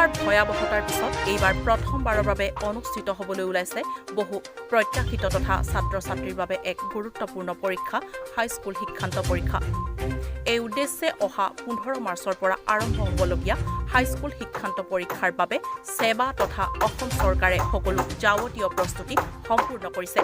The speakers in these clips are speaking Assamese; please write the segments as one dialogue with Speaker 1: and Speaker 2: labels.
Speaker 1: কৰোণাৰ ভয়াৱহতাৰ পিছত এইবাৰ প্ৰথমবাৰৰ বাবে অনুষ্ঠিত হ'বলৈ ওলাইছে বহু প্ৰত্যাশিত তথা ছাত্ৰ ছাত্ৰীৰ বাবে এক গুৰুত্বপূৰ্ণ পৰীক্ষা, হাইস্কুল শিক্ষান্ত পৰীক্ষা। এই উদ্দেশ্যে অহা 15 মাৰ্চৰ পৰা আৰম্ভ হ'বলগীয়া হাইস্কুল শিক্ষান্ত পৰীক্ষাৰ বাবে ছেবা তথা অসম চৰকাৰে সকলো যাৱতীয় প্ৰস্তুতি সম্পূৰ্ণ কৰিছে।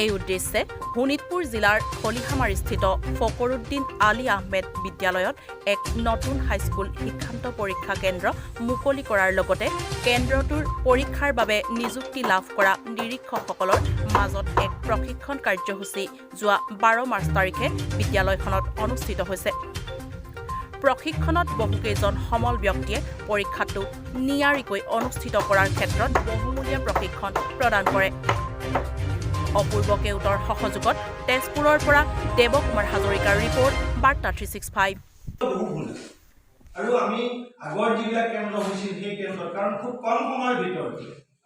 Speaker 1: এই উদ্দেশ্যে শোণিতপুৰ জিলাৰ খলিহামাৰীস্থিত ফকৰুদ্দিন আলী আহমেদ বিদ্যালয়ত এক নতুন হাইস্কুল শিক্ষান্ত পৰীক্ষা কেন্দ্ৰ মুকলি কৰাৰ লগতে কেন্দ্ৰটোৰ পৰীক্ষাৰ বাবে নিযুক্তি লাভ কৰা নিৰীক্ষকসকলৰ মাজত এক প্ৰশিক্ষণ কাৰ্যসূচী যোৱা 12 মাৰ্চ তাৰিখে বিদ্যালয়খনত অনুষ্ঠিত হৈছে। প্ৰশিক্ষণত বহুকেইজন সমল ব্যক্তিয়ে পৰীক্ষাটো নিয়াৰিকৈ অনুষ্ঠিত কৰাৰ ক্ষেত্ৰত বহুমূলীয়া প্ৰশিক্ষণ প্ৰদান কৰে। অপূৰ্ব কেওটৰ সহযোগত তেজপুৰৰ পৰা দেৱ কুমাৰ হাজৰিকাৰ ৰিপৰ্ট, বাৰ্তা 365।
Speaker 2: বহু ভুল আছে আৰু আমি আগৰ যিবিলাক কেন্দ্ৰ হৈছিল, সেই কেন্দ্ৰত, কাৰণ খুব কম সময়ৰ ভিতৰত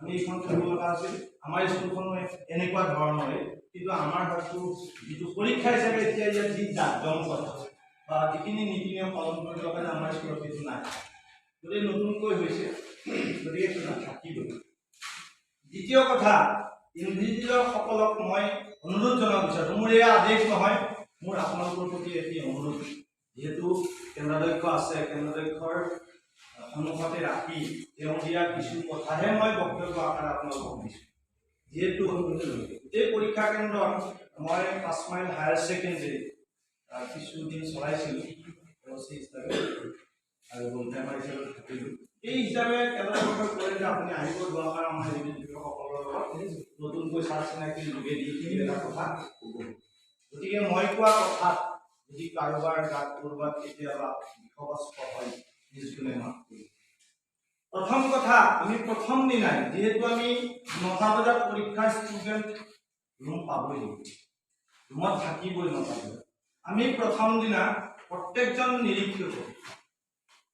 Speaker 2: আমি এইখন কৰিব লগা আছিল। আমাৰ স্কুলখনো এনেকুৱা ধৰণৰে, কিন্তু আমাৰ হয়তো যিটো পৰীক্ষা হিচাপে এতিয়া ইয়াত যি জাক জমকতা বা যিখিনি নীতি নিয়ম পালন কৰিব লগা, আমাৰ স্কুলত সেইটো নাই। গতিকে নতুনকৈ হৈছে, গতিকে সেইটো নাথাকিবই। দ্বিতীয় কথা, ইনভিজিলেটৰসকলক মই অনুৰোধ জনাব বিচাৰোঁ। মোৰ এয়া আদেশ নহয়, মোৰ আপোনালোকৰ প্ৰতি এটি অনুৰোধ। যিহেতু কেন্দ্ৰাধ্যক্ষ আছে, কেন্দ্ৰাধ্যক্ষৰ সন্মুখতে ৰাখি তেওঁ দিয়া কিছু কথাহে মই বক্তব্য আকাৰে আপোনালোকক দিছোঁ। যিহেতু গোটেই পৰীক্ষা কেন্দ্ৰত মই পাঁচ মাইল হায়াৰ ছেকেণ্ডেৰী কিছুদিন চলাইছিলোঁ চি হিচাপে আৰু গোলটাইমাৰ হিচাপে থাকিলোঁ। এই হিচাপে কেন্দ্ৰাধ্যক্ষই ক'লে যে আপুনি আহিব, দুআষাৰ আমাৰ ইনভিজিলেটৰসকলৰ লগত নতুনকৈ চাৰ চিনাকিৰ যোগেদি এটা কথা ক'ব। গতিকে মই কোৱা কথাত যদি কাৰোবাৰ গাত ক'ৰবাত কেতিয়াবা বিষবাষ্প হয়, নিজ গুণে মাফ কৰিব। প্ৰথম কথা, আমি প্ৰথম দিনাই যিহেতু আমি 9টা বজাত পৰীক্ষাৰ ষ্টুডেণ্ট ৰুম পাবই লাগিব, ৰুমত থাকিবই 9টা বজাত। আমি প্ৰথম দিনা প্ৰত্যেকজন নিৰীক্ষকক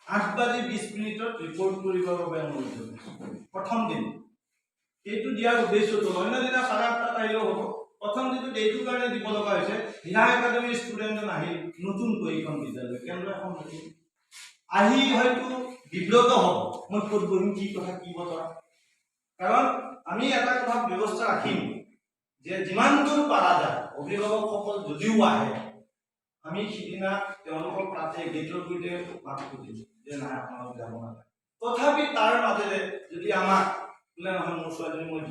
Speaker 2: 8 বাজি 20 মিনিটত ৰিপৰ্ট কৰিবৰ বাবে অনুৰোধ জনাইছোঁ প্ৰথম দিন। সেইটো দিয়াৰ উদ্দেশ্যটো, অন্য দিনা 8:30ত আহিলেও হ'ব, প্ৰথম দিনটোত এইটো কাৰণে দিব লগা হৈছে, হীৰা একাডেমীৰ ষ্টুডেণ্টজন আহিল নতুনকৈ, এইখন বিদ্যালয় কেন্দ্ৰ এখন নতুন, আহি হয়তো বিব্ৰত হ'ব, মই ক'ত বহিম, কি কথা কি বতৰা। কাৰণ আমি এটা কথা ব্যৱস্থা ৰাখিম যে যিমান দূৰ পাৰা যায়, অভিভাৱকসকল যদিও আহে, আমি সিদিনা তেওঁলোকক তাতে গেটৰ গুৰিতে মাত দিম যে নাই, আপোনালোক যাব নালাগে। তথাপি তাৰ মাজেৰে যদি আমাক বোলে নহয়, মোৰ ছোৱালীজনী মই